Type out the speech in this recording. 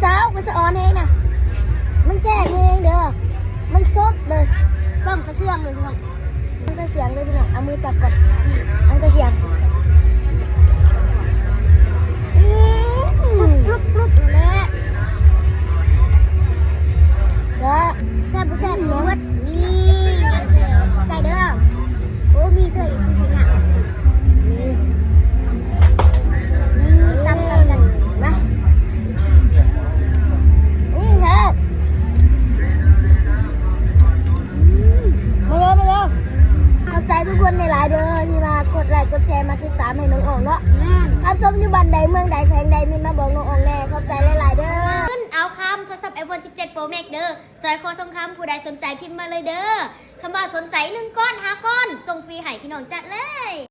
ເຈົ້າ ມັນສະອອນແຮງນະ ມັນແຊບແຮງເດີ ມັນສົດເລີຍ ປ້ອມກະເຊື່ອງເລີຍພີ່ນ້ອງ ປ້ອມກະເຊື່ອງເລີຍພີ່ນ້ອງ ເອົາມືຈັບກ່ອນ ປ້ອມກະເຊື່ອງ ອືມ ກຣູບໆໆ ແຫຼະ ແຊບ ແຊບບໍ່ແຊບ ເບິ່ງເບິດ ນີ້ ຢ່າງແຊບ ໃຈເດີ ໂອ້ ມີເສື້ອອີກ ຄືຊິຍາກ ນີ້ ນີ້ ຕຳກັນ ມາ ອືມ ແຊບ ອືມ ມາເດີ ມາເດີ ຂອບໃຈທຸກຄົນຫຼາຍໆເດີ ທີ່ມາກົດໄລກົດແຊ ມາຕິດຕາມໃຫ້ນ້ອງອອງເນາະ ແມ່ນ ຄັນຊົມຢູ່ບ້ານໃດ ເມືອງໃດ ແຂວງໃດ ເມັ້ນມາບອກນ້ອງອອງແດ່ ຂອບໃຈຫຼາຍໆເດີ ເງິນເອົາຄຳ ໂທລະສັບ iPhone ສິບເຈັດ Pro Max ເດີ ສອຍຄໍທອງຄຳ ຜູ້ໃດສົນໃຈພິມມາເລີຍເດີ ຄຳວ່າສົນໃຈ ໜຶ່ງກ້ອນ ຫ້າກ້ອນ ສົ່ງຟຣີໃຫ້ ພີ່ນ້ອງຈັດເລີຍ.